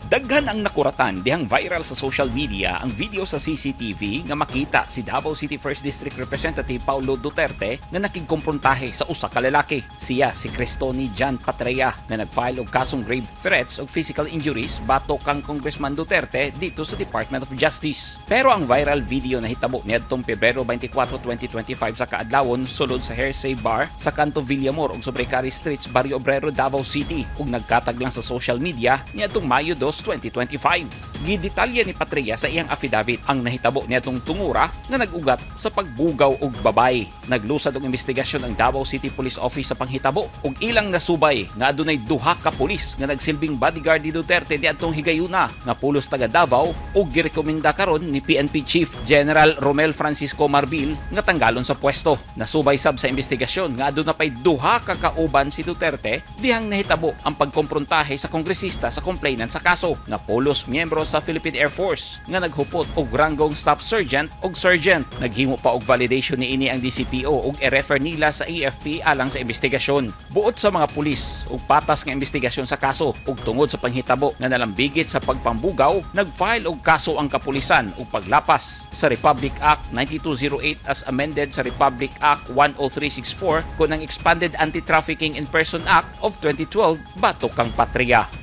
Daghan ang nakuratan dihang viral sa social media ang video sa CCTV nga makita si Davao City 1st District Representative Paulo Duterte nga nakigkomprontahe sa usa ka lalaki. Siya si Cristoni John Patria nga nag-file og kasong grave threats ug physical injuries batok kang Congressman Duterte dito sa Department of Justice. Pero ang viral video nahitabo niadtong Pebrero 24, 2025 sa kaadlawon sulod sa Hearsay Bar sa Kanto Villamor ug Sobrecari Streets, Barrio Obrero, Davao City ug nagkatag lang sa social media niadtong Mayo 2, 2025. Gidetalye ni Patria sa iyang affidavit ang nahitabo niadtong tungura nga nag-ugat sa pagbugaw og babay. Naglusad og investigasyon ang Davao City Police Office sa panghitabo ug ilang nasubay nga adunay duha ka pulis nga nagsilbing bodyguard ni Duterte niadtong higayuna nga pulos taga Davao ug girekomenda karon ni PNP Chief General Romel Francisco Marbil nga tanggalon sa pwesto. Nasubay sab sa investigasyon nga aduna pay duha ka kauban si Duterte dihang nahitabo ang pagkomprontahe sa kongresista sa complainant sa kaso nga pulos miyembro sa Philippine Air Force nga naghupot og ranggong staff sergeant og sergeant. Naghimo pa og validation niini ang DCPO ug i-refer nila sa AFP alang sa investigasyon. Buot sa mga pulis og patas nga investigasyon sa kaso ug tungod sa panghitabo nga nalambigit sa pagpambugaw, nag-file og kaso ang kapulisan og paglapas sa Republic Act 9208 as amended sa Republic Act 10364 kun ang Expanded Anti-Trafficking in Person Act of 2012 batok kang Patria.